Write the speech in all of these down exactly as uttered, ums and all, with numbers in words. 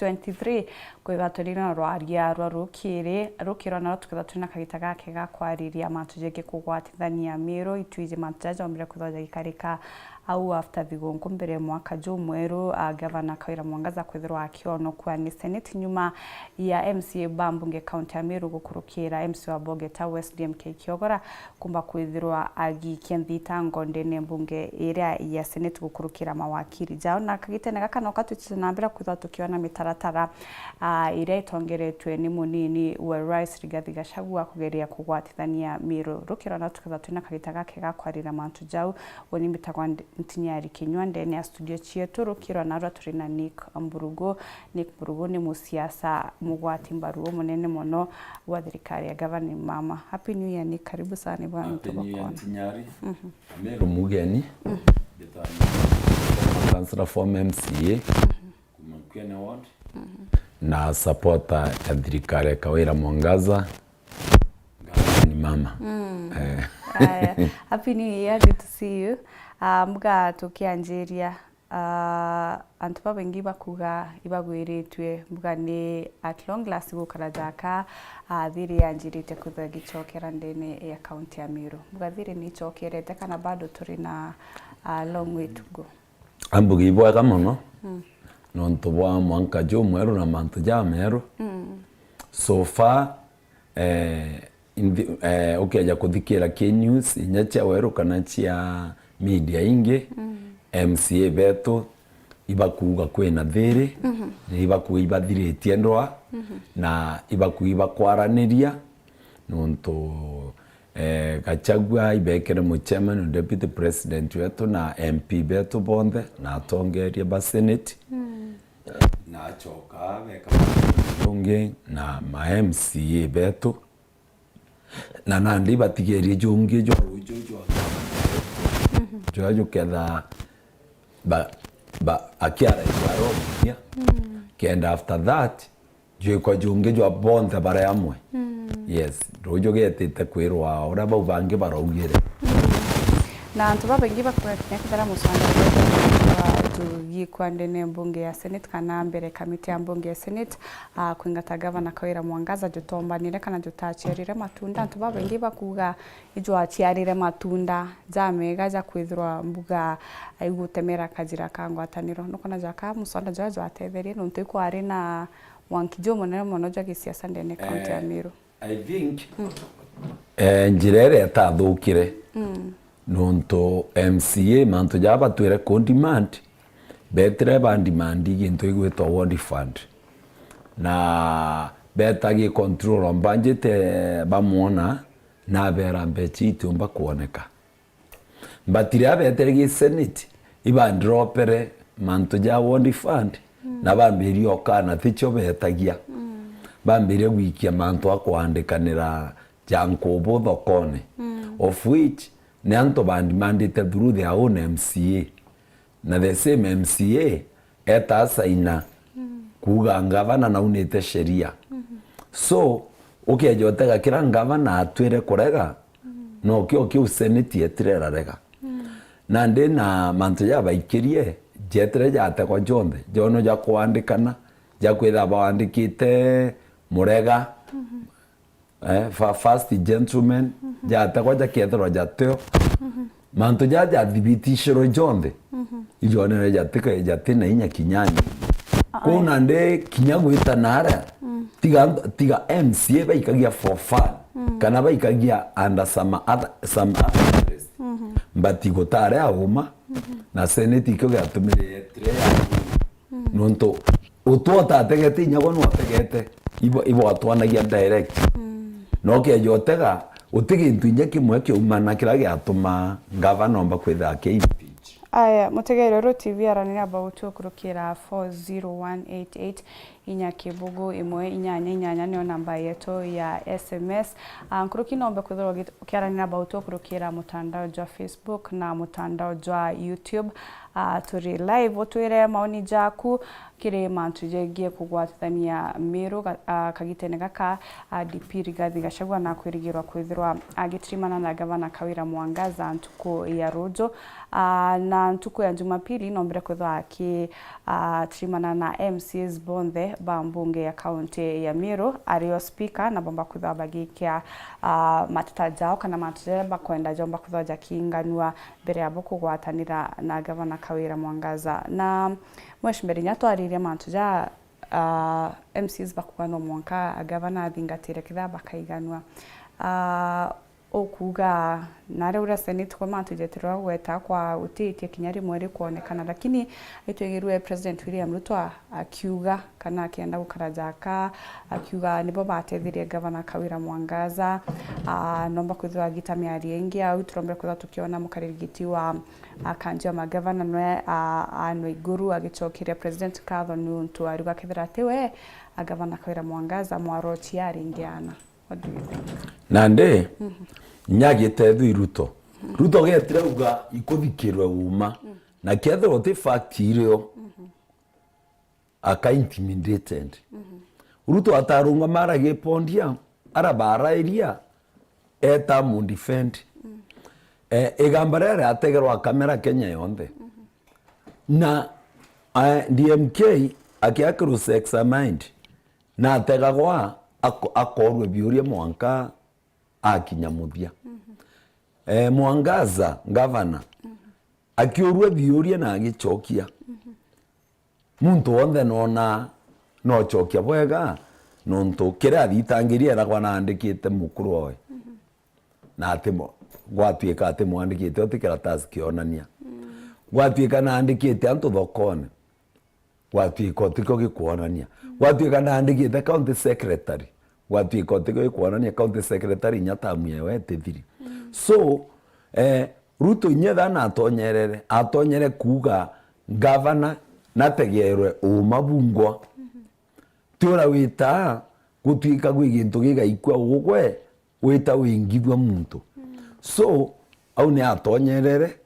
twenty-three, kwithirwa turi na rwaria rwa rukiri, rukiri na rwo tukethirwa turi na kagita gake ga kwariria mantu jegie kugwatithania Miru, itwiji mantu jaria jombire kwithirwa jagikarika au after thigunku mbere ya mwaka jumweru, a, Gavana Kawira Mwangaza kwithirwa akionokua ni Senate nyuma ya M C A ba mbunge kaunti ya Miru gukurukira M C A wa Bogeta West D M K Kiogora kumba kwithirwa agiikia nthitango ndene mbunge iria ya Senate gukurukira mawakiri jao. Na kagitene gaka no katwitite na mbere kwithirwa tukiona mitaratara, a, iria itongeretwe ni munini wa Rais Rigathi Gachagua kugeria kugwatithania Miru. Rukiro na tukethirwa twina kagita gake ga kwarira mantu jau, uni mbitagwa Ndi-, Ntinyari Kinyua ndene ya studio cietu. Rukiro narua turi na Nick Mburugu. Nick Mburugu ni musiasa mugwati mbaru umunene mono wa thirikari ya Gavana Mama. Happy New Year, Nick, karibu sana, ni bwana. Happy New Year, Ntinyari. Mhm. Ameru mugeni. Mhm. Mbitagwa Councillor, former M C A, mhm, kuma Nkuene Ward. Mhm. Na supporter ya thirikari ya Kawira Mwangaza. Gavana ni Mama. Mm. Eh. Aya. Happy New Year, good to see you. Ah, mbuga tukianjiria, ah, antu babaingi bakuga ibagwiritue, mbuga ni at long last gukara jaka, ah, thiri yanjirite kwithirwa igicokera ndene ya kaunti ya Miru. Mbuga thiri ni icokerete kana bado turi na, ah, long way to go? Ambugi ibwega mono, mm, nontu bwa mwanka jumweru na mantu jameru. Mm. So far, eh, inthi-, eh, ukeja kuthikira ki news inya cia weru kana cia media ingi, mm, M C A betu ibakuuga kwina thiri, mhm, ni ibakuuga ibathiritie ndwaa, mhm, na ibakuuga ibakwaraniria, nontu Eh, Gachagua ibekere mu chairman na deputy president wetu na M P betu bonthe na atongeria ba Senate. Mm. Na acoka beka ungi na ma M C A betu. Na nandi ibatigerie jungi jwa ruju jwa, mhm, jwa juketha ba, ba, akiara ibaromia. Mm. Kenda after that, jwikwa jungi jwa bonthe baria amwe. Mm. Yes, ruju getite kwirwa uria bau bangi baraugire. Mm. Na antu babaingi bakwira kinya kethira muswada jugikwa ndene mbunge ya Senate kana mbere kamiti ya mbunge ya Senate, ah, kwingata Gavana Kawira Mwangaza jutombanire kana jutaciarire matunda. Antu babaingi bakuga ijwaciarire matunda jamega ja kwithirwa mbuga igutemera kajira ka ngwataniro. Nukona jaka muswada jwa jwatetherie nontu ikwari na mwanki jumunene mono jwa gisiasa ndene kaunti ya, eh, Meru. I think, mm, eh, njira iria itathukire, mm, nontu M C A mantu jaa batwire ku demand, betire ba demand gintu gigwitwa ward fund. Na beta gi control budget, eh, bamwona, na abera mbecha itiumba kwoneka. But riria betere gi Senate, ibandropere mantu ja ward fund, mm, na bambiria okana ticio betagia. Mm. Bambiria gwikia mantu a kwandikanira ja nkubu thokone, mm, of which ni antu bandimandite through their own M C A. Na the same M C A eta asaina, mm, kuuga ngavana naunite sheria. Mm-hmm. So, ukeja utega kira ngavana atwire kurega, mm, nokio kiu Senate etire irarega. Mm. Nandi na mantu jabaikirie, jetire jategwa jonthe, jono ja kwandikana, ja kwithirwa bawandikite murega, mm-hmm, eh, fa-, first gentleman, mhm, jategwa jakethirwa jateo. Mhm. Mantu jaa jathibitishirwe jonthe, mhm, ijonere jatika-, jatina inya kinyani. Ah, kwou, eh, nandi kinya gwita naria, mm, tiga, tiga M C A baikagia for fun, mm, kana baikagia under some other, some other interest. Mhm. But gutari auma, mhm, na Senate ikio giatumire yetire ya Mm. Nontu utwa utategete inya gwe nwategete, ibo, ibo atwanagia direct. Mm. Na ukeja utega, uti gintu inya kimwe kiaumana kiria giatuma ngavana omba kwithira aki impeach. Aya, mutegeri uru T V aranira about ukurukira four zero one eight eight, inya kibugu imwe inyanya inyanya niyo namba yetu ya S M S. Ah, nkuruki nombe kwithirwa ugi-, ukiaranira about ukurukira mutandao jwa Facebook na mutandao jwa YouTube. Ah, turi live, utwire maoni jaku kiri mantu jegie kugwatithania Miru ga-, ah, kagitene gaka, ah, D P Rigathi Gachagua nakwirigirwa kwithirwa agitirimana na Gavana Kawira Mwangaza ntuku ya ruju. Ah, na ntuku ya Jumapili nombire kwithwa aki, ah, tirimana na M C As bonthe ba mbunge ya kaunti ya Miru, ario speaker, na bomba kwithwa bagikia, ah, mateta jao kana mantu jaria bakwenda jomba kwithwa jakinganua mbere yabo kugwatanira na Gavana Kawira Mwangaza. Na Mheshimiwa, rinya twaririe mantu ja, ah, M C As bakuga no mwanka gavana athingatire kethira bakaiganua. Ah, ukuga nari uria Senate kwa mantu jetirwa gweta kwa utitie kinya rimwe rikwonekana, lakini itwigirwe President William Ruto a-, akiuga kana akienda gukara jaka, akiuga nibo batethirie Gavana Kawira Mwangaza. Ah, nomba kwithirwa agita miario ingi au, turombere kwithirwa tukiona mukariri giti wa, ah, kanji ya magavana nwe, ah, Anne Waiguru agicokeria President nkatho niuntu ariuga kethira ati we, ah, Gavana Kawira Mwangaza mwarochia aringi ana. What do you think? Nandi, mhm, nyagite thu Ruto. Mhm. Ruto getire uga ikuthikirwe uma. Mhm. Na kethirwa ti fact irio, mhm, aka intimidated. Mhm. Ruto atarungama aragipondia, arabarairia, eta mundefend. Mhm. Eh, igamba riria riategerwa kamera Kenya yonthe. Mhm. Na, eh, D M K akiakirwo sex mind, na ategagwa ako-, akorwe biuria mwanka akinya muthia. Mhm. Eh, Mwangaza, gavana, mhm, akiurua biuria na agicokia. Mhm. Muntu wonthe noona nocokia bwega, nontu kiria athitangirie eragwa naandikite mukuru owe. Mhm. Na ati mo-, gwatuika ati mwandikite uti karatasi kionania. Mm. Gwatuika naandikite antu thokone, gwatuika utikio gikwonania. Mm. Gwatuika naandikite county secretary, gwatuika utikio gikwonania county secretary inya tamu yawe itithiri. Mm. So, eh, Ruto inya etha natonyerere, atonyere kuuga gavana nategerwe uuma bungwa. Mhm. Ti uria witaa gutuika gwi gintu gigaikua ugwe, wita wingithua muntu. Mm. So, au ni atonyerere,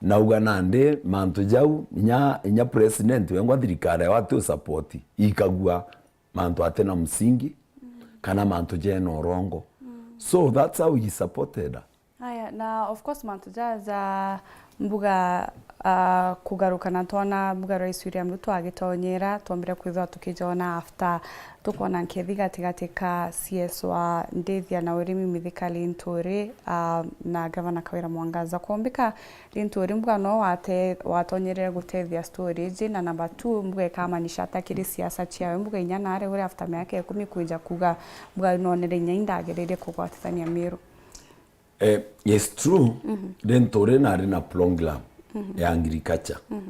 nauga nandi mantu jau, inya, inya president wengwa thirikari yao ati usapoti, ikagua mantu atina msingi, mm, kana mantu jena urongo. Mm. So, that's how he supported. Aya, na of course mantu ja, ja mbuga, ah, kugaruka na twona mbuga Rais William Ruto agitonyera, twombire kwithwa tukijona after tukwona nkethi gatigati ka C S wa ndithia na urimi Mithika Linturi, ah, na Gavana Kawira Mwangaza. Kwombika Linturi mbuga no wate-, watonyerere gutethia story iji, na number two mbuga ikamanisha ata kiri siasa ciawe, mbuga inya nari uri after miaka ikumi kwija kuga mbuga nonere inya indagereire kugwatithania Miru. Eh, it's true, mhm, Linturi nari na program, mhm, ya agriculture. Mhm.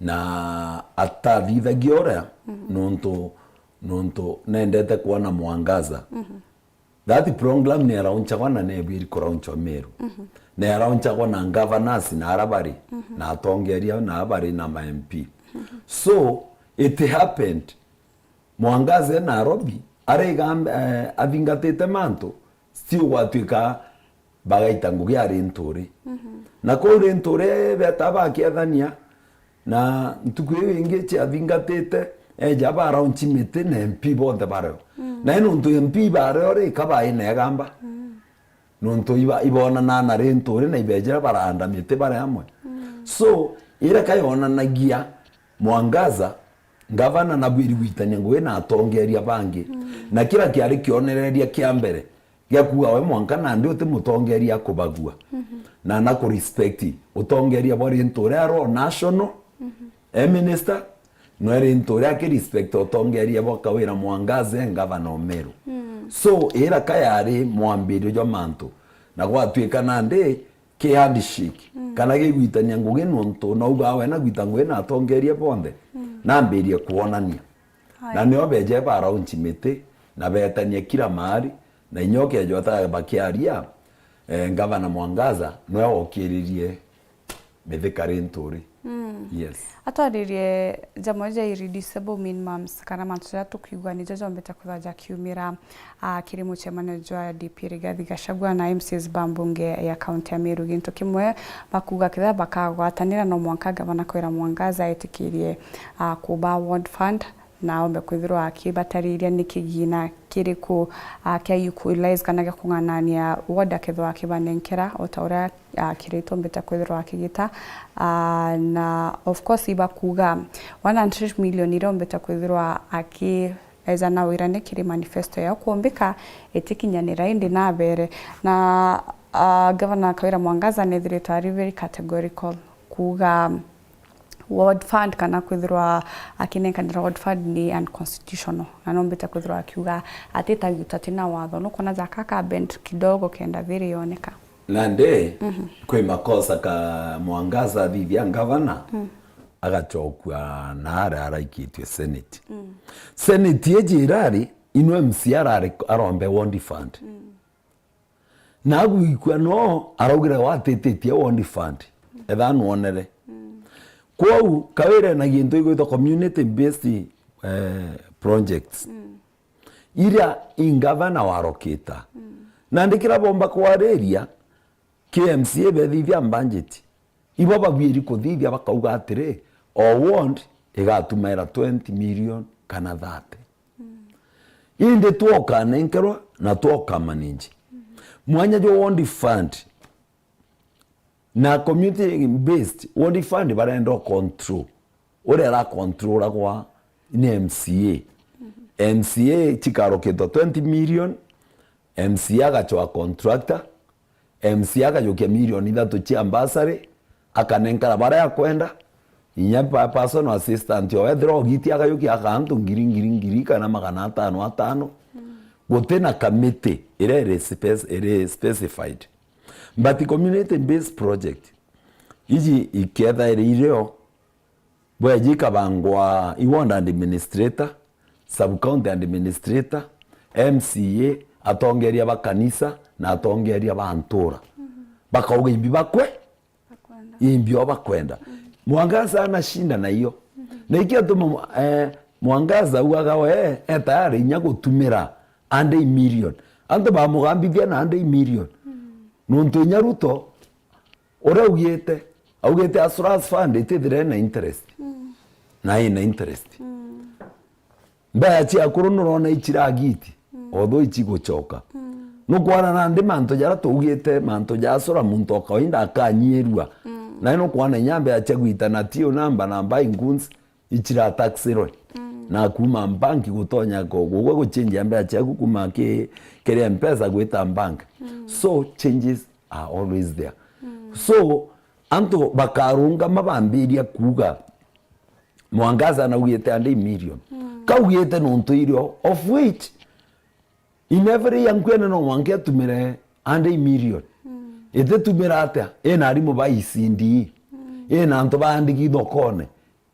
Na atathithagia uria, mhm, nontu, nontu nendete kwona Mwangaza. Mhm. That program ni araunchagwa na nebwiri kuraunchwa Meru. Mhm. Ni araunchagwa na governors na ara bari, mhm, na atongeria na ara bari na ma M P. Mhm. So, it happened Mwangaza e Nairobi, ariga, eh, athingatite mantu, still gwatuika bagaita ngugi ari Linturi. Mhm. Na kuu Linturi beta bakiathania, na ntuku iu ingi ciathingatite, eja ba launch miti na M P bonthe bario. Mm. Na i nontu M P bario ri, ka bai na igamba. Mm. Nontu iba-, ibonanaa na Linturi na ibejera baranda miti bari amwe. Mm. So, iria kayonanagia Mwangaza, ngavana na bwiri gwitania ngugi na atongeria bangi. Mm. Na kira kiari kionereria kia mbere gia kuuga we mwanka nandi uti mutongeria akubagua. Mhm. Na na kurespect utongeria bwa Linturi aro national, mhm, e minister, no e Linturi aki respect utongeria bwa Kawira Mwangaza e ngavana o Meru. Mm. So, ira kayari mwambirio jwa mantu, na gwatuika nandi ki handshake, mm, kana gigwitania ngugi nontu naugaa we nagwita ngugi na atongeria bonthe, mm, nambirie kwonania. Haya. Na nio beje ba launch miti, na betania kila mahali, na inya ukejwa ta bakiaria, eh, Ngavana Mwangaza nwe wokiririe Mithika Linturi. Yes. Atwaririe jamwe ja irreducible minimums kana mantu jaria tukiuga nijo jombite kwithirwa jakiumira, ah, kiri mucemanio jwa D P Rigathi Gachagua na M C As ba mbunge ya kaunti ya Meru. Gintu kimwe bakuuga kethira bakagwatanira no mwanka gavana Kawira Mwangaza etikirie, ah, kuba ward fund na ombe kwithirwa akibatariria ni kigina kiriku, ah, kia equalize kana gia kung'anania ward akethirwa akibanenkera o ta uria, ah, kiri itombite kwithirwa akigita, ah, na of course ibakuuga one hundred million iria ombite kwithirwa aki eja na wirane kiri manifesto yao kuumbika itikinyanira indi nabere. Na, ah, Gavana Kawira Mwangaza nethiritwe ari very categorical kuuga ward fund kana kwithirwa akinenkanira ward fund ni unconstitutional, na nombite kwithirwa akiuga atitagiuta tina watho. Nukwona jaka ka bend kidogo kenda thiri yoneka. Nandi, kwi makosa ka Mwangaza athithia ngavana, agacokua na aria araikitue Senate. Senate iji irari, inwe M C A arari arombe ward fund. Na agwikua no araugire watititie ward fund. Etha nwonere. Kwou, Kawira ena gintu igwitwa community based, eh, projects. Iria ingavana warokita. Nandi kira bomba kwariria, K M C A bethithia budget. Ibo babieri kuthithia bakauga atiri, o ward igatumaira twenty million kana thirty. Indi twokanenkerwa na twokamanage. Mwanya jwa ward fund na community based ward fund barenda o control. Uria ara controlagwa ni M C A. M C A chikarukitwa twenty million, M C A agachoa contractor, M C A akajukia milioni ithatu cia bursary, akanenkara baria akwenda, inya pa-, personal assistant, o ethira ogiti akajukia aka antu ngiri, ngiri, ngiri, kana magana atano atano. Guti na kamiti iria iri spec-, iri specified. But community based project, iji ikethaira irio, bweji ikabangwa i ward administrator, sub county administrator, M C A, atongeria ba kanisa na atongeria ba ntura. Bakauga imbi bakwe, imbi o bakwenda. Mwangaza anashinda na iyo. Na iki atuma, eh, Mwangaza augaga we e tayari inya gutumira hundred million. Antu bamugambithia na hundred million. Nontu inya Ruto uria augite, augite assurance fund itithire na interest. Na ina interest. Mbeca cia akuru nurona ichiragiti, although ichiguchoka. Nukwona nandi mantu jaria tuugite, mantu ja asura muntu o kawaida akanyierua. Na nukwona inya mbeca cia gwita na till number na buying goods ichirataxirwe. Na kuma bank gutonya ko-, gugwe guchenjia mbeca ciaku kuma ki-, kiri M-Pesa gwita bank. So changes are always there. So antu bakarungama bambiria kuuga, Mwangaza naugite hundred million. Kaugite nontu irio, of which in every year nkwene no mwanka atumire hundred million. Ititumira atia? Ina arimu ba E C D E. Ina antu baandiki thokone.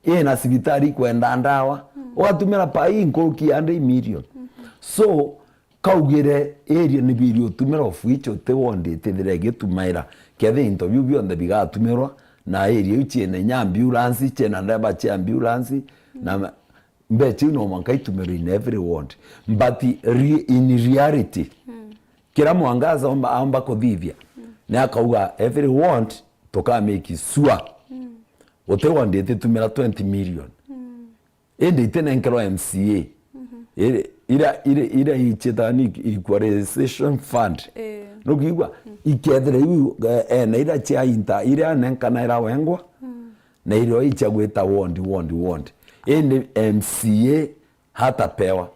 Ina cibitari ikwenda ndawa. Ugatumira pai nkuruki ya hundred million. So, kaugire area ni biri utumira, of which uti ward itithire igitumaira. Kethe into biu bionthe bigatumirwa, na area iu ciina inya ambulance, ciina ndereba cia ambulance, na ma-, mbeca iu no mwanka itumirwe in every ward. But re-, in reality, kira Mwangaza aomba, aomba kuthithia, ni akauga every ward tuka make sure uti ward ititumira twenty million. Indi itinenkerwa M C A. Iri-, ira, ira, ira ichita ni equalization fund. Nukiigua? Ikethira iu, eh, ena ira cia inta, ira anenkana ira wengwa, na irio ichia gwita ward, ward, ward. Indi M C A hatapewa.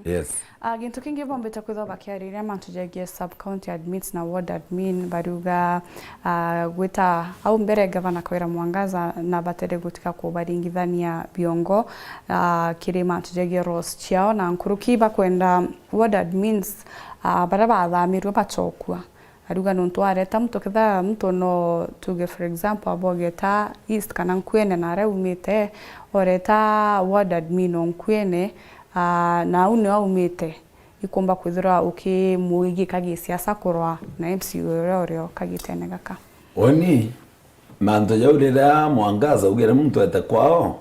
Yes. Ah, gintu kingi bombite kwithwa bakiariria mantu jegie sub county admins na ward admin, bariuga, ah, gwita au mbere gavana Kawira Mwangaza na batere gutika kubaringithania biongo, ah, kiri mantu jegie roles ciao, na nkuruki bakwenda ward admins, ah, baria bathamirwe bachokua. Ariuga nontu wareta muntu, ketha muntu no tuge for example abogeta East kana Nkuene na aria aumite, oreta ward admin o Nkuene, ah, na au nio aumite, ikumba kwithirwa ukimwigika gisiasa kurwa na M C A uria urio kagitene gaka. Oni, Mantu jau riria Mwangaza augire muntu ete kwao,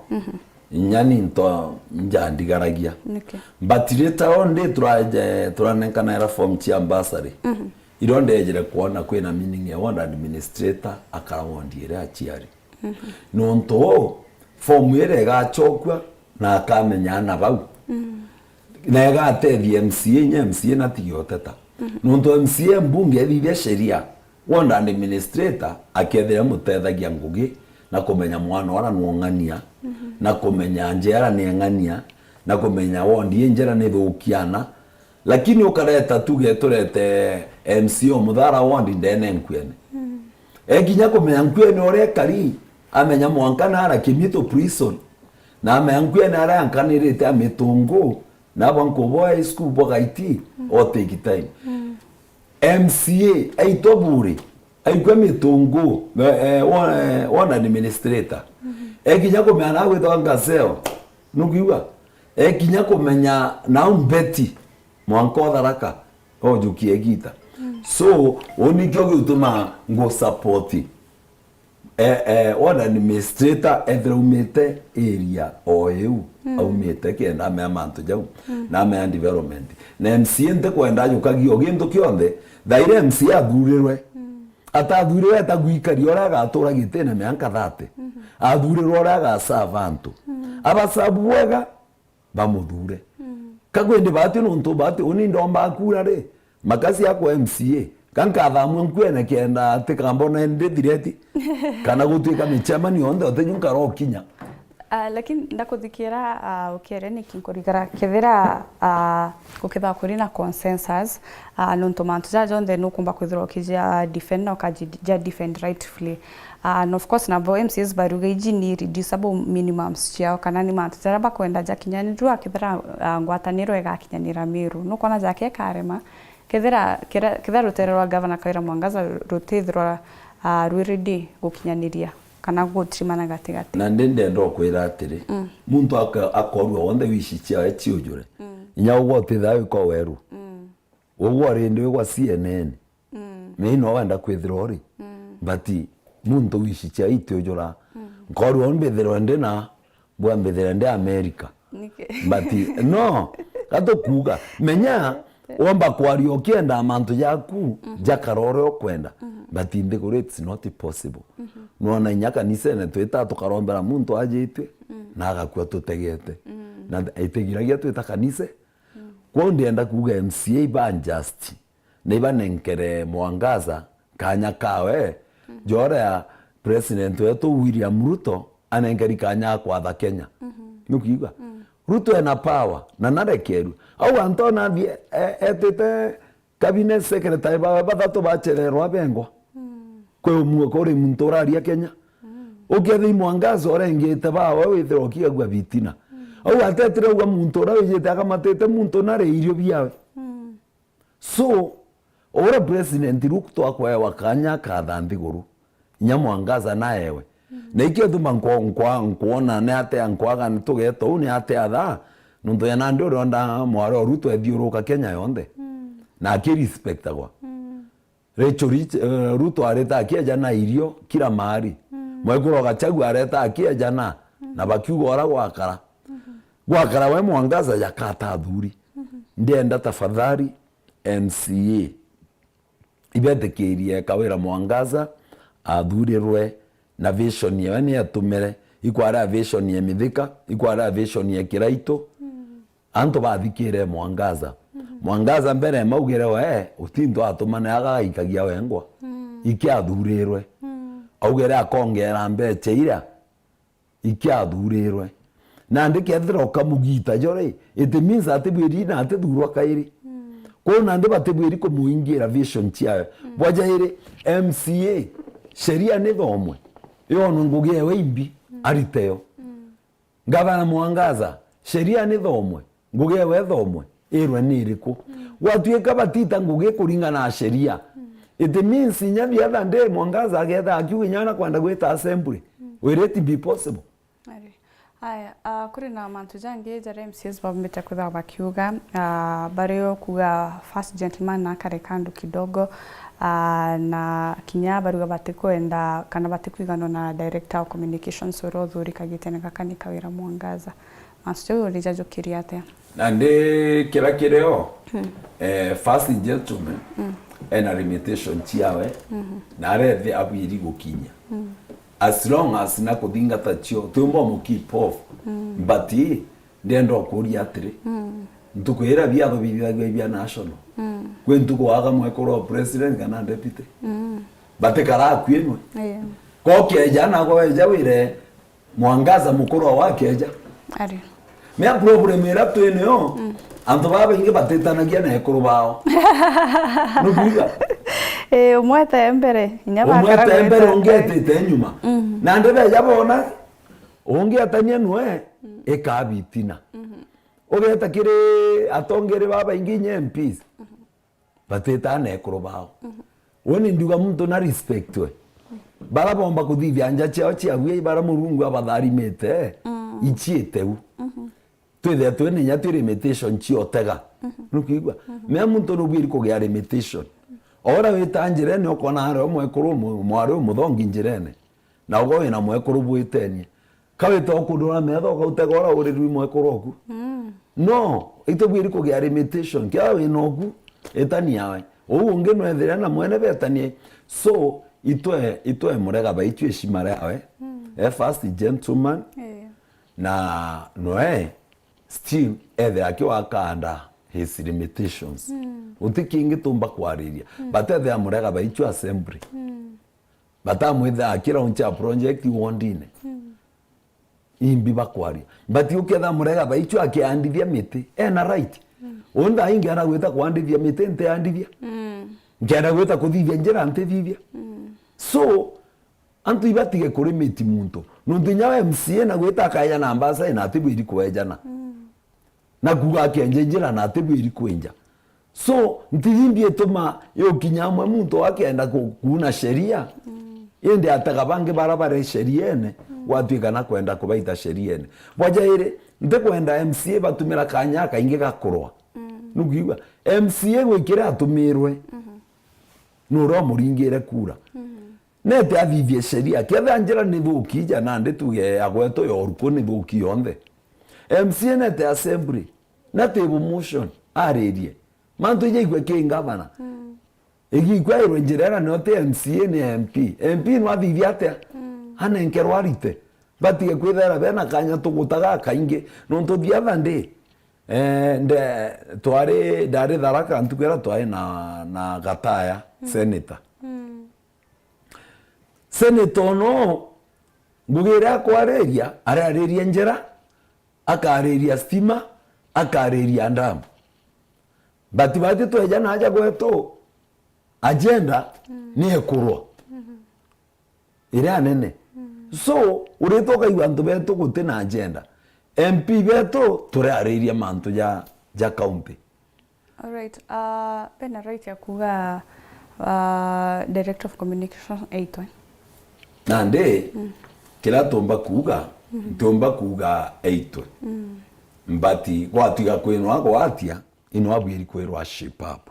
inya ni nto njandigaragia. Niki? But later on ndi turaje, turanenkana era form cia bursary. Irio ndejire kwona kwina meaning ya ward administrator akara ward iria aciari. Nontu uu, form iria igacokua na akamenya ana bau. Na igatethia M C A, inya M C A natige uteta. Nontu M C A mbunge ethithia sheria, ward administrator akethira mutethagia ngugi na kumenya mwana ora nwong'ania, na kumenya njera ni eng'ania, na kumenya ward i njera ni thukiana, lakini ukareta tuge turete M C A o muthara ward ndene nkuene. Ekinya kumenya nkuene uria ekari, amenya mwanka nara Kimitu prison, na amenya nkuene aria ankanirite a Mitungu, na aba nkuboa high school bwa Gaiti, all take time. M C A aitwa bure, aikwa Mitungu, eh, eh, wa-, eh, ward administrator. Ekinya kumenya na gwitwa Ngaseo, nukiuga? Ekinya kumenya na Mbeti, mwanka o Tharaka, ojukie gita. So, uu nikio giutuma ngu support, eh, eh, ward administrator ethira aumite area o iu, aumite kenda amea mantu jau, na amea development. Na M C A ntikwenda ajukagia o gintu kionthe, thaira M C A athurirwe. Atathurirwe eta gwikaria uria agatura gitine mianka thirty. Athurirwe uria agaserve antu. Abaserve bwega, bamuthure. Ka kwindi bati nontu bati uni ndomba kura ri, makasi akwa M C A, ka nkathamua nkuene kenda atikambona ndi thireti, kana gutuika michemani yonthe utiju nkarokinya. Ah, lakini ndakuthikira, ah, ukiere niki nkurigara kethira, ah, gukithagwa kuri na consensus, ah, nontu mantu jaja jonthe nukumba kwithirwa ukija defend na ukaja defend rightfully. Ah, and of course, nabo M C As bariuga iji ni reducible minimums ciao, kana ni mantu jaria bakwenda jakinyanirua kethira, ah, ngwataniro igakinyanira Meru. Nukwona jake ikarema, kethira, kethira, kethira rutere rwa Gavana Kawira Mwangaza rutithirwa, ah, rwi ready gukinyaniria kana gutirimana gatigati. Na ndi ndenda ukwira atiri, muntu aka-, akorua wonthe wici ciawe ciujure. Inya ugwe utithira wiko weru. Ugwe uri ndi wigwa C N N. Mei no wenda kwithirwa uri. But muntu wici cia itiujura. Nkorwa mbithirwe ndi na, bwa mbithire ndi America. Niki? But no, gatukuga. Menya, womba kwaria ukienda mantu jaku, jakara uria ukwenda. But nthiguru it's not possible. Nwona inya kanisene twita tukarombera muntu ajitwe, na agakua tutegete. Na itigiragia twita kanise. Kwou ndienda kuga M C A iba unjust. Nibanenkere Mwangaza kanya kawe, joria President wetu William Ruto anenkeri kanya akwatha Kenya. Nukiigua? Ruto ena power, na narekerue. Au Antonio athie, e-, etite cabinet secretary bawe bathatu bacererwa bengwa. Kwi umwe kuri muntu uraria Kenya. Ukethia Mwangaza urengite bawe withirwa ukigagua bitina. Au atetire uga muntu uria wijite akamatite muntu nari irio biawe. So, uria President Ruto akwewa kanya akatha nthiguru, inya Mwangaza naewe. Na ikio tuma nkwo-, nkwa-, nkwona ni atia nkwaga ni tugeta uu ni atia thaa, nontu ya nandi uria onda mwari o Ruto ethiuruka Kenya yonthe. Na akirespectagwa. Rachel Rich-, eh, Ruto areta akieja na irio kila mahali. Mwekuru wa Gachagua areta akieja na, na bakiuga uria gwakara. Gwakara we Mwangaza jakata athuri. Ndienda tafadhali M C A ibetikirie Kawira Mwangaza athurirwe na vision yewe ni atumire. Ikwarea vision ya Mithika, ikwarea vision ya Kiraitu. Antu bathikire Mwangaza. Mwangaza mbere maugire we, utintu atumane agaikagia wengwa. Iki athurirwe. Augire akongera mbecha iria iki athurirwe. Nandi kethira ukamugita jo ri, it means atibwiri na atithurwa kairi. Kwou nandi batibwiri kumuingira vision ciayo. Bwa jairi, M C A, sheria ni thomwe. Yonwe ngugi ewe imbi, ariteyo. Ngavana Mwangaza, sheria ni thomwe, ngugi ewe ithomwe, irwe ni iriku? Gwatuika batita ngugi kuringana na sheria, it means inya the other day Mwangaza agetha akiuga inya na kwenda gwita assembly, will it be possible? Ari. Aya, ah, kuri na mantu jangi jaria M C As baumbite kwithirwa bakiuga, ah, bari o kuuga first gentleman na akare kandu kidogo, ah, na kinya baruga batikwenda kana batikwiganwa na director wa communications uria uthurika gitene gaka ni Kawira Mwangaza. Mantu jau urijajukiria atia? Nandi kiria kirio, eh, first gentleman ena limitation ciawe, na arethe abwiri gukinya. As long as na kuthingata cio, tiumba mu keep off. But ndienda ukuria atiri, ntuku iria biatho bithithagua bia national, kwi ntuku waga mwekuru wa president kana deputy? Batikara akuinwe. Ii. Ko keja na ko eja wire Mwangaza mukuru wa keja. Ari. Mea problem iria twi nayo, antu baba baingi batitanagia na ekuru bao. Nukuiga? Ii, umwe ete mbere, inya umwe bakara ete mbere, gwita, ungi etite nyuma. Nandi beja bona, ungi etania nwe, ikabitina. Ugeta kiri atongeri baba baingi inya M Ps. Batitaa na ekuru bao. Uu ni ndiuga muntu na respect we. Bara bomba kuthithia nja ciao cia bwii, bara Murungu abatharimite, iciite u. Twithia twi na inya twi limitation cia utega. Nukuigua? Mea muntu nubwiri kugia limitation. Ora wita njirene ukona ari o mwekuru umu-, mwari umuthongi njirene. Na ugwe wina mwekuru bwitenie. Ka wita ukundura metho, ukautega ura uri rwi mwekuru oku. No, itubwiri kugia limitation. Kia wina oku, itania we. Uu ungi nwethire na mwene betanie. So, itwe, itwe murega baitu heshima riawe. E first gentleman. Ii. Na noe, still, ethe akiwaka under his limitations. Uti kingi tumba kwariria. But ethe amurega baitu assembly. Batamwithaa kira uncha project wondine. Imbi bakwaria. But uketha murega baichu akiandithia miti, ena right. Untha ingi ana gwita kuandithia miti, ntiandithia. Nkienda gwita kuthithia njira, ntithithia. So, antu ibatige kurimiti muntu. Nuntu inya we M C A na gwita akaeja na mbasa ina atibwiri kuejana. Na kuuga akenja njira na atibwiri kwinja. So, ntithimbi ituma yukinya amwe muntu akenda ku-, kuuna sheria, indi atega bangi bara bari sheriene, gwatuika na kwenda kubaita sheriene. Bwa jairi, ntikwenda M C A batumira kanya kaingi ga kurwa. Nukwigua? M C A gwi kiria atumirwe, nuria umuringire kura. Nete athithie sheria. Ketha njira ni thuki, ja nandi tuge ya gwetu ya uruku ni thuki yonthe. M C A nete assembly, na table motion, aririe. Mantu ijaigwe ki ngavana. Igikwa irwe njira ira nio ti M C A ni M P. M P no athithie atia? Anenkerwa arite. Batige kwithera bena kanya tugutaga kaingi. Nontu the other day, eh, nde, twari, ndari Tharaka ntuku ira twari na, na Gataya, senator. Senator ono, ngugi iria akwariria, ariariria njira, akariria stima, akariria ndamu. But bati tweja naja gwetu, agenda ni ekurwa. Iria nene. So, urita ukaigua antu betu guti na agenda. M P betu, turiariria mantu ja, ja county. Alright, ah, bena right ya kuuga, ah, Director of Communication aitwe. Nandi, kiria tumba kuuga, tumba kuuga aitwe. But gwatiga kwinwa gwatia, inwa abwiri kwirwa shape up.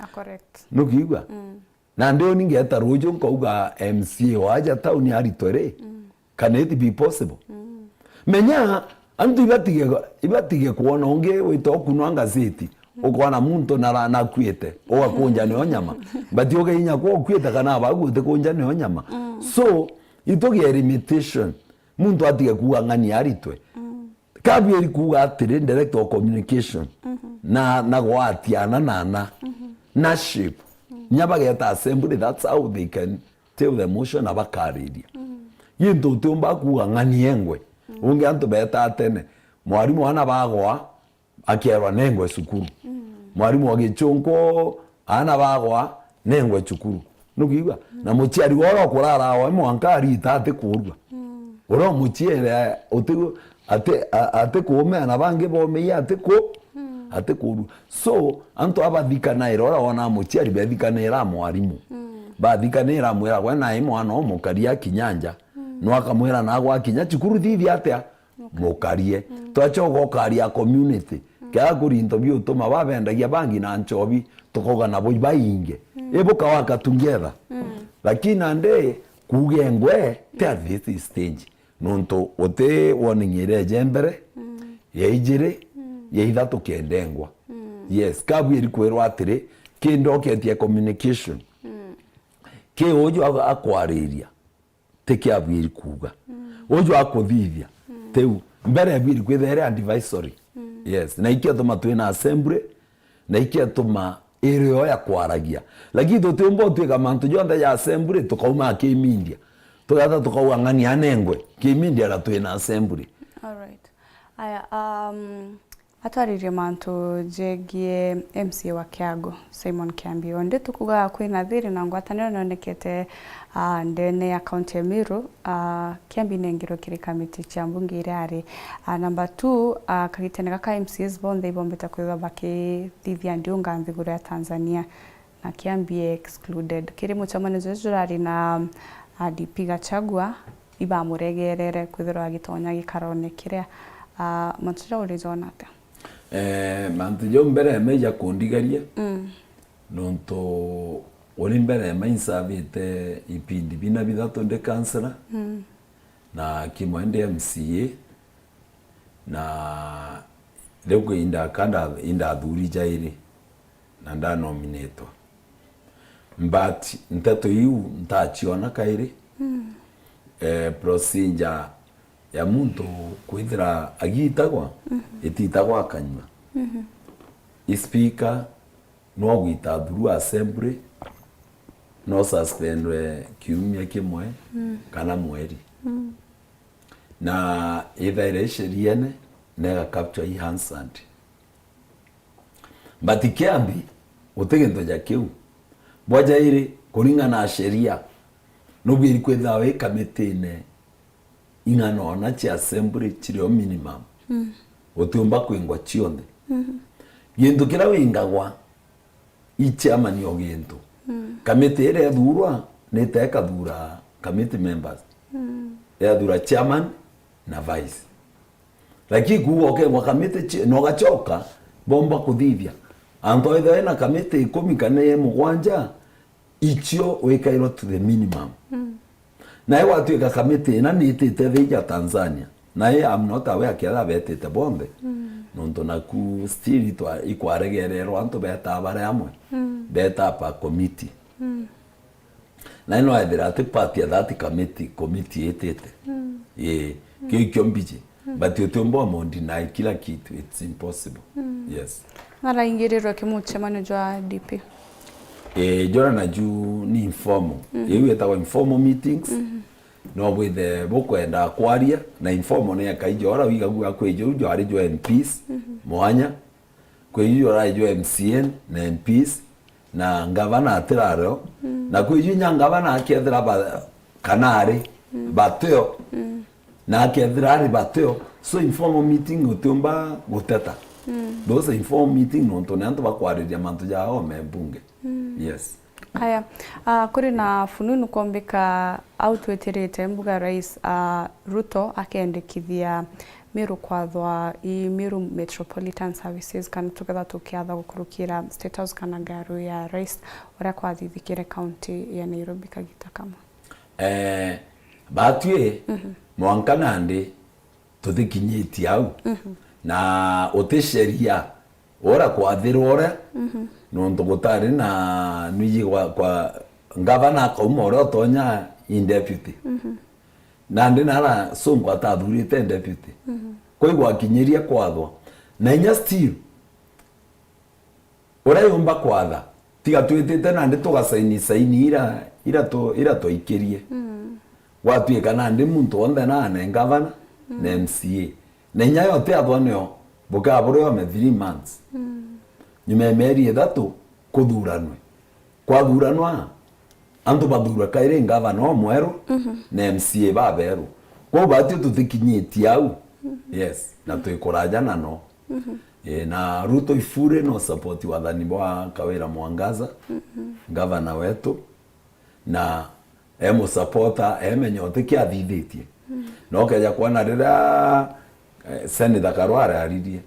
Ah, correct. Nukiigua? Nandi uni ngeta ruju nkauga M C A waja town aritwe ri, can it be possible? Menya, antu ibatige, ibatige kwona ungi wita ukunwa ngazeti, ukona muntu nara-, nakuite, ugakunja nio nyama. But uge inya kwa ukuite kana abagu utikunja nio nyama. So, itugie limitation. Muntu atige kuuga ng'ani aritwe. Kabwiri kuuga atiri, director of communication, na, na gwatiana na na, na shape. Nya bageta assembly, that's how they can tell the motion na bakariria. Gintu utiumba kuuga ng'ani engwe. Ungi antu beta tene, mwarimu ana bagwa, akerwa nengwe cukuru. Mwarimu wa gichunku, ana bagwa, nengwe cukuru. Nukiigua? Na muciari wora ukurara we mwanka arita atikurua. Uria umuciere uti-, ati-, a-, atikuumea na bangi bomeie atiku-, atikurua. So, antu abathikanaira uria wona muciari bethikanaira mwarimu. Bathikanaira amwira, "Gwe nae mwana umukari akinya nja." No akamwira, "Na gwakinya cukuru thithi atia?" mukarie. Twachoka ukaria community. Kea kuri into biutuma babendagia bangi na nchobi, tukauga nabo ibainge. Ibuka work together. Lakini nandi kuuga engwe, ti at this stage. Nontu uti warning ireje mbere, ya ijiri, ya ithatu kendengwa. Yes, kabwiri kwirwa atiri, kindoketie communication. Ki uju a-, akwariria, ti kiabwiri kuuga. Uju akuthithia, tiu. Mbere ebwiri kwithira iri advisory. Yes, na ikiatuma twina assembly, na ikiatuma iri o ya kwaragia. Lakini tutiumba utwika mantu jonthe ja assembly tukauma ki media. Tugata tukauga ng'ani anengwe. Ki media na twina assembly. Alright. Aya, um, atwaririe mantu jegie M C A wa Kiagu, Simon Kiambi. Ondi tukuga kwina thiri na ngwataniro nionekete, ah, ndene ya kaunti ya Meru, ah, Kiambi nengerwe kiri kamiti cia mbunge iria ari, ah, number two, ah, kagitene gaka M C As bonthe ibombete kwithirwa bakithithia ndiunga nthiguru ya Tanzania. Na Kiambi e excluded. Kiri mucemanio juju jurari na, ah, D P Gachagua, ibamuregerere kwithirwa agitonya gikarone kiria, ah, mantu jau urijona atia? Eh, mantu jau mbere ya meja kundigaria, nontu uri mbere ya mainsavite ipindi bina bithatu ndi councillor, na kimwe ndi M C A, na riu kwi indaka nda-, indathuri jairi na ndanominitwa. But nteto iu ntaciona kairi. Eh, procedure ya muntu kwithira agitagwa, ititagwa akanyua. I speaker no gwita through assembly, no suspendwe kiumia kimwe kana mweri. Na ithaire i sheriene, na iga capture i Hansard. But Kiambi, guti gintu ja kiu. Bwa jairi, kuringana na sheria, nubwiri kwithirwa wi kamitine ing'ana ona cia assembly cirio minimum. Utiumba kwingwa cionthe. Gintu kiria wingagwa, i chairman o gintu. Kamiti iria ithurwa, nite ikathura committee members. Yathura chairman na vice. Lakini kuuga ukengwa kamiti ci-, na ugacoka, bomba kuthithia. Antu ethirwa ena kamiti ikumi kana mugwanja, icio wikairwa to the minimum. Nayo gwatuika kamiti ina niitite thii ja Tanzania. Nayo I'm not aware kethira betite bonthe. Nontu naku still itwa-, ikwaregererwa antu betaa bari amwe. Betaa per committee. Na ino ethira ati part ya that committee, committee itite. Ii, kiu ikio mbiji. But utiumba umu deny kila kitu, it's impossible. Yes. Naraingirirwe ki mucemanio jwa D P? Ii, jura naju ni informal. Iu itagwa informal meetings. No bwithe bukwenda kwaria, na informal ni ekaija ura wigagua kwiji u jwari jwa M Ps, mwanya. Kwi ju urai jwa M C A na M Ps, na ngavana atirario, na kwi ju inya ngavana akethira ba-, kana ari batio, na akethira ari batio, so informal meeting utiumba guteta. Those are informal meeting nontu ni antu bakwariria mantu jao me mbunge. Yes. Aya, ah, kuri na fununu kwombika au twetirite mbuga rais, ah, Ruto akendekithia Meru kwathwa i Meru Metropolitan Services, kana tukethwa tukiatha gukurukira State House kana ngaru ya rais, uria kwathithikire kaunti ya Nairobi kagita kamwe. Eh, batwi, mwanka nandi tutikinyitie au. Na uti sheria uria kwathirwa uria, nontu gutari na nwiji kwa, kwa ngavana akauma uria utonya in deputy. Nandi nara Sonko atathurite deputy. Kwou gwakinyiria kwathwa. Na inya still, uria yumba kwatha, tiga twitite nandi tugasaini saini ira, ira tu-, ira twaikirie. Gwatuika nandi muntu wonthe naane ngavana na M C A. Na inya yo ti athwa nio, bukea buri ome three months. Nyuma ya mieri ithatu, kuthuranwe. Kwathuranwa, antu bathurwa kairi ngavana umweru na M C A baberu. Kwou batwi tutikinyitie au. Yes, na twikuraja na no. Eh, na Ruto ifure no support wathani bwa Kawira Mwangaza, ngavana wetu, na e musupporter, emenya uti kiathithitie. Na ukeja kwona riria, Eh, Senator Karware aririe.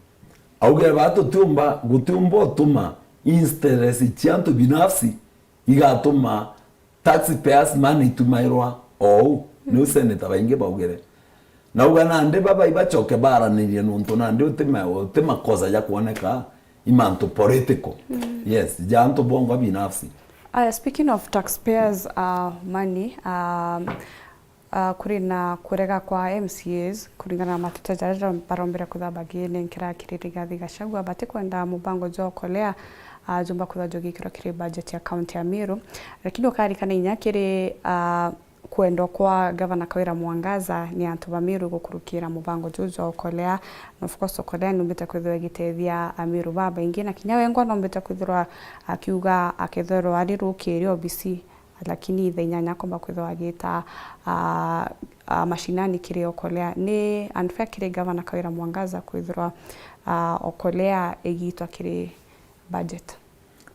Augire ba tutiumba, gutiumba utuma interest cia antu binafsi igatuma taxpayers money itumairwa ou. Niu senator baingi baugire. Nauga nandi baba ibacoke baranirie nontu nandi uti ma-, uti makosa ja kuoneka i mantu political. Yes, ja antu bongwa binafsi. Aya, speaking of taxpayers, uh, money, um, uh, kuri na kurega kwa M C As kuringana na mateta jaria barombire kwithirwa baginenkera kiri Rigathi Gachagua, batikwenda mubango jwa Okolea, uh, jumba kwithirwa jugikirwa kiri budget ya county ya Meru. Lakini ukarikana inya kiri, uh, kwendwa kwa Gavana Kawira Mwangaza ni antu ba Meru gukurukira mubango juu jwa Okolea. Na of course, Okolea numbite kwithirwa igitethia Ameru babaingi, na kinya wengwa numbite kwithirwa akiuga akethirwa ari rukiri obisi, lakini thaa inyanya akomba kwithirwa agita, ah, ah, mashinani kiri Okolea. Ni unfair kiri Gavana Kawira Mwangaza kwithirwa, ah, Okolea igitwa kiri budget.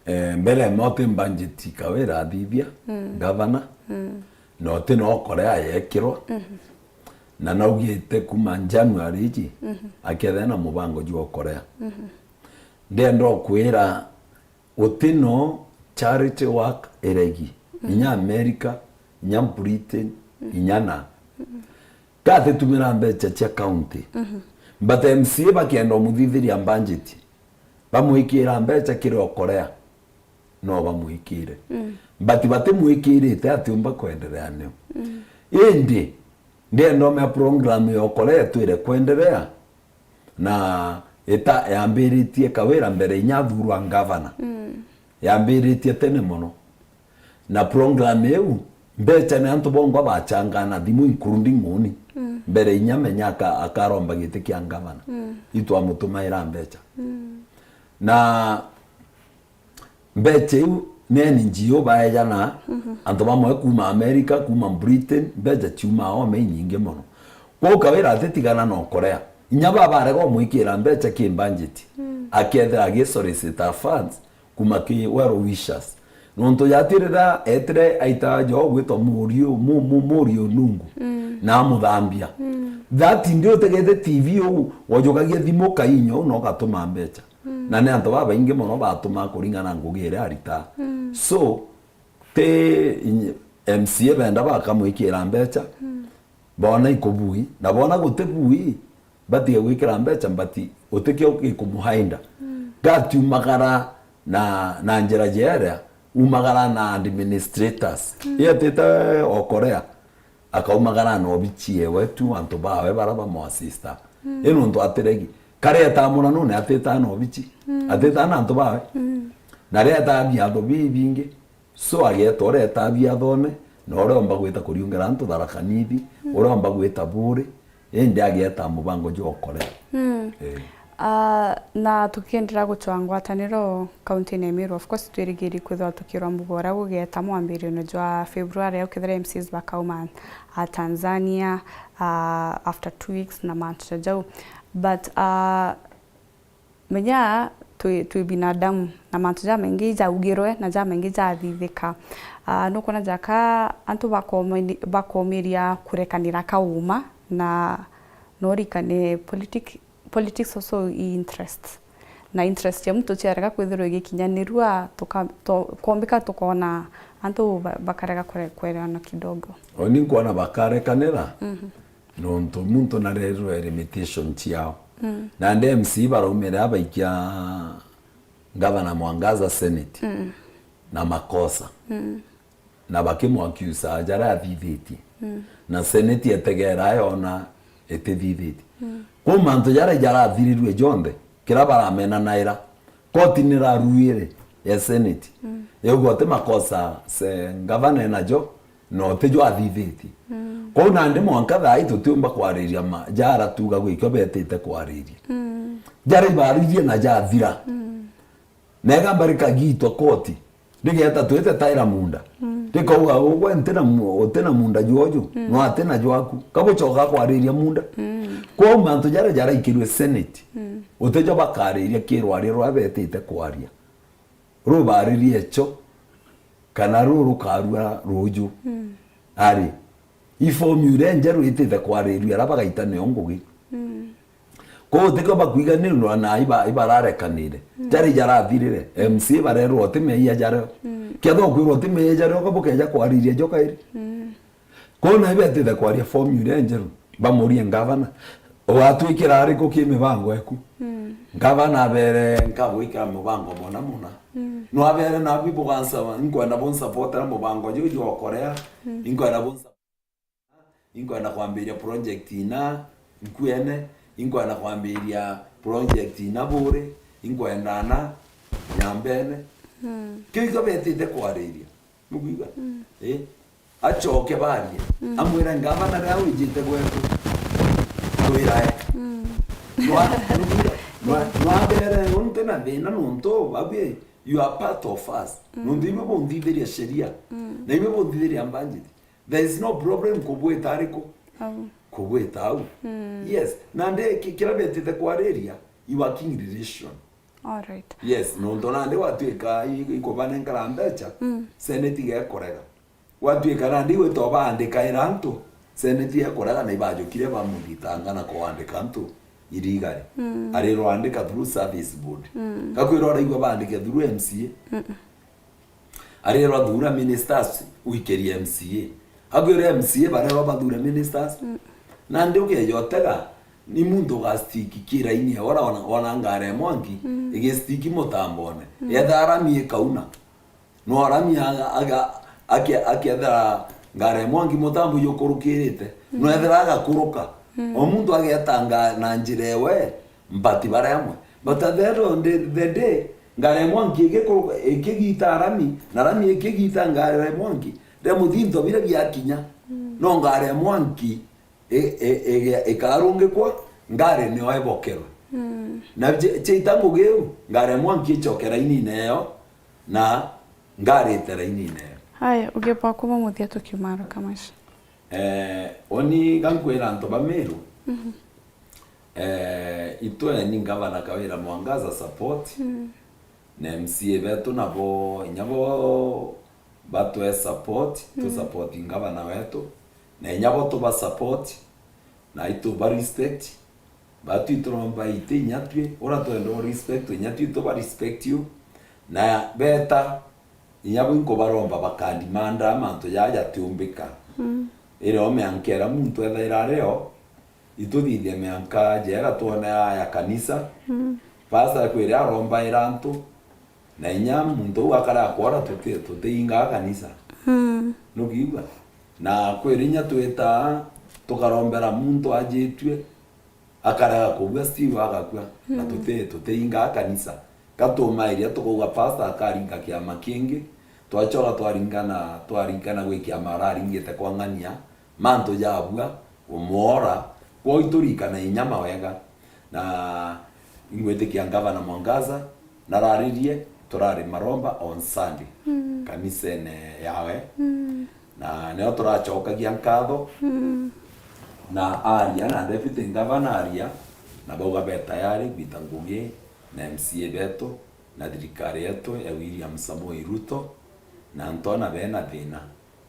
Eh, mbere ya moti budget Kawira athithia, mm, gavana, mm, na uti no Okolea yekirwa. Mhm. Na naugite kuma January iji, mhm, akethira na mubango jwa Okolea. Mhm. Ndenda ukwira uti no charity work iregi. Mhm. Inya America, inya Britain, mhm, inya na. Mhm. Gatitumira mbeca cia county. Mhm. But M C A bakenda umuthithiria budget, bamwikira mbeca kiri Okolea, no bamwikire. Mm. But batimwikirite atiumba kwenderea nio. Mm. Indi, ndienda umea program ya Okolea itwire kwenderea, na ita yambiritie Kawira mbere inya athurwa ngavana. Mm. Yambiritie tene mono. Na program iu, mbeca ni antu bongwa bachangaa na thimu, including uni. Mm. Mbere inya menya aka-, akaromba giti kia ngavana. Mm. Itwamutumaira mbeca. Mm. Na mbeca iu ni N G O baejana, mhm, antu bamwe kuma America, kuma Britain, mbeca ciumaa ome inyingi mono. Kwou Kawira atitigana na Okolea. Inya baba arega umwikira mbeca ki budget, mm, akethira agi solicitor funds, kuma ki well wishers. Nontu jati riria etire aita jo gwitwa Muriu, Mu-, Mu-, Muriu Nungu, mm, na amuthambia. Mm. That ndi utegete T V uu, wojukagia thimu kainyo, na ugatuma mbeca. Mm. Na ni antu babaingi mono batumaa kuringana na ngugi iria aritaa. Mm. So, ti inya-, M C A benda bakamwikira mbeca, mm, boona ikubui, na boona guti bui, batige gwikira mbeca, but utikio gikumuhainda. Mm. Gatiumagara na, na njira jeria, umagara na administrators. Mm. Yetite Okolea, akaumagara na obichi ewe tu, antu bawe bara bamuassista. Mm. Ino ntu atiregi. Karia etaa muranone atitaa na obichi. Mm. Atitaa na antu bawe. Mm. Na riria etaa biatho bibingi, So, ageeta uria etaa biathone, na uria omba gwita kuriungera antu Tharaka Nithi, mm, uria omba gwita Buuri, indi ageeta mubango jwa Okolea. Mm. Eh. Ah, na tukiendelea gucwa ngwataniro kaunti-ini ya Meru, of course, twirigiri kwithirwa tukirwa mbugo uria gugeeta mwambirione jwa February, ukethira M Cs bakauma, ah, Tanzania, ah, after two weeks na mantu ja jau. But, ah, Menya twi, twi binadamu, na mantu jamaingi jaugirwe na jamaingi jathithika. Ah, nukwona jaka antu bakomeni-, bakomiria kurekanira kauma, na norikane politic-, politics also i interest. Na interest ya muntu ciarega kwithirwa igikinyanirua, tuka-, to-, kwombika tukona antu ba-, bakarega kure-, kuelewana kidogo. Oni nkwona bakarekanira, mhm, nontu muntu narerirwe limitation ciao. Mm. Nandi M C baraumire abaikia Gavana Mwangaza Senate, mm, na makosa. Mm. Na bakimwakiusa jaria athithitie. Mm. Na Senate etegera yona itithithitie. Mm. Kwou mantu jaria jarathirirue jonthe, kiria baramenanaira, koti niraruire ya Senate. Mm. Yauga uti makosa se, ngavana enajo, no tijo athithitie. Mm. Kwou nandi mwanka thaa ii tutiumba kwariria ma, jara tuga gwikio betite kwariria. Mm. Jara ibaririe na jathira. Mm. Na igamba rikagitwa koti, rigeeta twite taira munda. Mm. Rikauga, "Ugwe nti na mu-, uti na munda jwoju, mm, no ati na jwaku." Kabucoka kwariria munda. Mm. Kwou mantu jaria jaraikirue Senate, mm, utijo bakariria kirwaria ruria betite kwaria. Rubaririe echo, kana ruru rukarua ruju. Mm. Ari, i formula iria njeru itite kwariria aria bagaita nio ngugi. Mm. Kwou tikio bakwiganirwe na iba-, ibararekanire. Mm. Jari jarathirire, M C A barerwa uti meeyia jario. Mm. Kethira ukwirwa uti meeyia jario, ka bukeeja kwariria jo kairi. Mm. Kwou na ibetite kwaria formula injeru, bamurie ngavana, "Ugatwikira ariku ki mibango eku?" Mm. Ngavana abere, "Nkagwikira mubango mona mona." Mm. No abere, "Nabu bugansa, inkwenda bunsupportera mubango juju jwa ukorea, mm, inkwenda bunsa-, inkwenda kwambiria project ina nkuene, inkwenda kwambiria project ina buri, inkwenda ana nyambene." Mm. Kiu ikio betite kwariria. Nukwigua? Mm. Eh? Acoke barie. Mm. Amwira, "Ngavana, riria wijite gwetu, twirae." Mm. Nwa-, nukwigua? Nwa-, nwabere, untu na thina nontu, babie, you are part of us. Mm. Nontu ibe bunthithiria sheria. Mm. Na ibe bunthithiria budget. There is no problem kubwita ariku? Au. Kubwita au. Mm. Yes. Nandi ki-, kiria betite kwariria, i working relation. Alright. Yes, nontu nandi gwatuika i-, ikubanenkara mbecha, mm, Senate igekurega. Gwatuika nandi igwita baandikaira antu, Senate igekurega na ibajukire bamuthitanga na kuandika antu illegally. Mm. Arirwa andika through service board. Mm. Gakwirwa uraigua baandike through M C A. Mm-mm. Arirwa thuura ministers wikirie M C A. Akwirwa M C A barerwa bathuure ministers. Mm. Nandi ukeeja utega, ni muntu ugastick ki raini ya ora ona, ona ngari ya mwanki, mm, igistick mutambone. Mm. Yetha rami ikauna. No rami aga, aga, ake-, akethira ngari ya mwanki mutambo jukurukirite. Mm. No ethira agakuruka. Mm. O muntu ageeta nga-, na njira ewe, mbati baria amwe. But at the end of the, the day, ngari ya mwanki igikuruka, ikigita rami, na rami ikigita ngari ya mwanki, ria muthinto biria biakinya, mm, no ngari ya mwanki i-, i-, i-, ikarungikwa, ngari nio ibokerwe. Mm. Na cia-, ciaita ngugi iu, ngari ya mwanki icoke rainine eyo, na ngari ite rainine eyo. Haya, uge bwaku bwa muthia tukiuma aro Kamaisha. Eh, uni gankwira antu ba Meru, mhm, eh, itwe ni ngavana Kawira Mwangaza support, mm, na M C A betu nabo, inya bo batwe support, mm, tu support ngavana wetu, na inya bo tuba support, na ituba respect, batu ituromba iti inya twi, ura twenda u respect, inya twi tuba respect you, na beta, inya bo inkubaromba bakandimanda mantu jaa jatiumbika. Mm. Irio mianka iria muntu ethaira ario, ituthithie mianka jega twone aya kanisa. Mm. Pastor kwiri arombaira antu, na inya muntu uu akara akwora tuti-, tutiingaa kanisa. Mm. Nukiigua? Na kwiri inya twitaa tukarombera muntu ajitue, akarega kubua, still agakua, na, mm, tuti-, tutiingaa kanisa. Gatumairia tukauga pastor akaringa kiama kingi, twachoka twaringana, twaringana gwi kiama araringite kwa ng'ania, mantu jabua, umwora, kwou iturikana inya mawega. Na ingwitikia Ngavana Mwangaza, nararirie, turari Maromba on Sunday, mm, kanisene yawe. Mm. Na nio turacokagia nkatho. Mm. Na aria na deputy governor aria, na bauga be tayari gwita ngugi na M C A betu na thirikari yetu ya William Samoei Ruto, na ntona bena thina.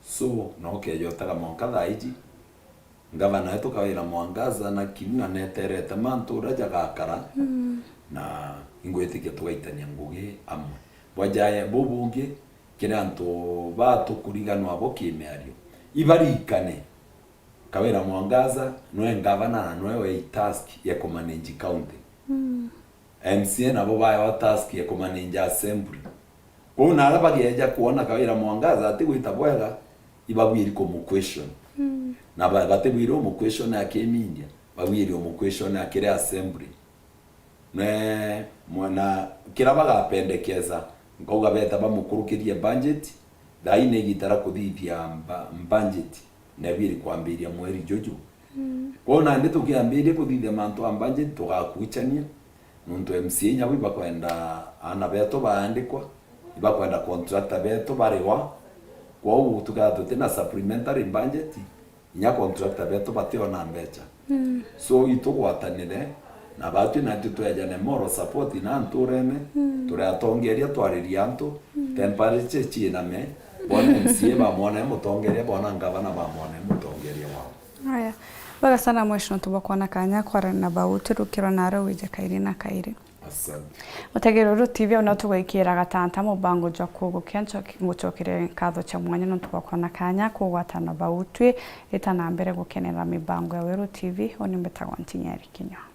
So, no ukeeja utega mwanka thaa iji, ngavana wetu Kawira Mwangaza na Kirina neterete mantu uria jagakara, mm, na ingwitikia tugaitania ngugi amwe. Bwajae bubungi, kiri antu batukuriganwa bo kimiario, ibarikane, Kawira Mwangaza nwe ngavana na nwe wei task ya kumanage county. Mm. M C A nabo baewa task ya kumanage assembly. Kwou na aria bageeja kwona Kawira Mwangaza atigwita bwega, ibabwiri kumuquestion. Mm. Na ba-, batibwiri umuquestion akimindia, babwiri umuquestion akiri assembly. Ne, mwana, kira bagapendekeza, nkauga beta bamukurukirie budget, thaa ii ni igita ria kuthithia mba-, budget, na ibwiri kwambiria mweri juju. Mm. Kwou nandi tukiambiria kuthithia mantu a budget, tugakuchania, nontu M C A inya bo ibakwenda aana betu baandikwa, ibakwenda contractor betu bariwa, kwou tukaa tutina supplementary budget, inya contractor betu bationa mbecha. Mm. So, itugwatanire, na batwi natwi twejane moral support na nturene, mm, turi atongeria twariria antu, mm, temperature ciiname, bona M C A bamwone mutongeria, bona ngavana bamwone mutongeria wao. Haya. Sana mweshi nontu bwa kwona kanya kwarana na bau twirukirwa naro wije kairi na kairi. Asante. Mutegeri Ruuru T V au no tugwikira gatanta mubango jwa kugukia ncoki ngucokere nkatho cia mwanya nontu bwa kwona kanya kugwatana bau twi ita na mbere gukenera mibango ya Weru T V. Uni mbetagwa Ntinyeri Kinyua.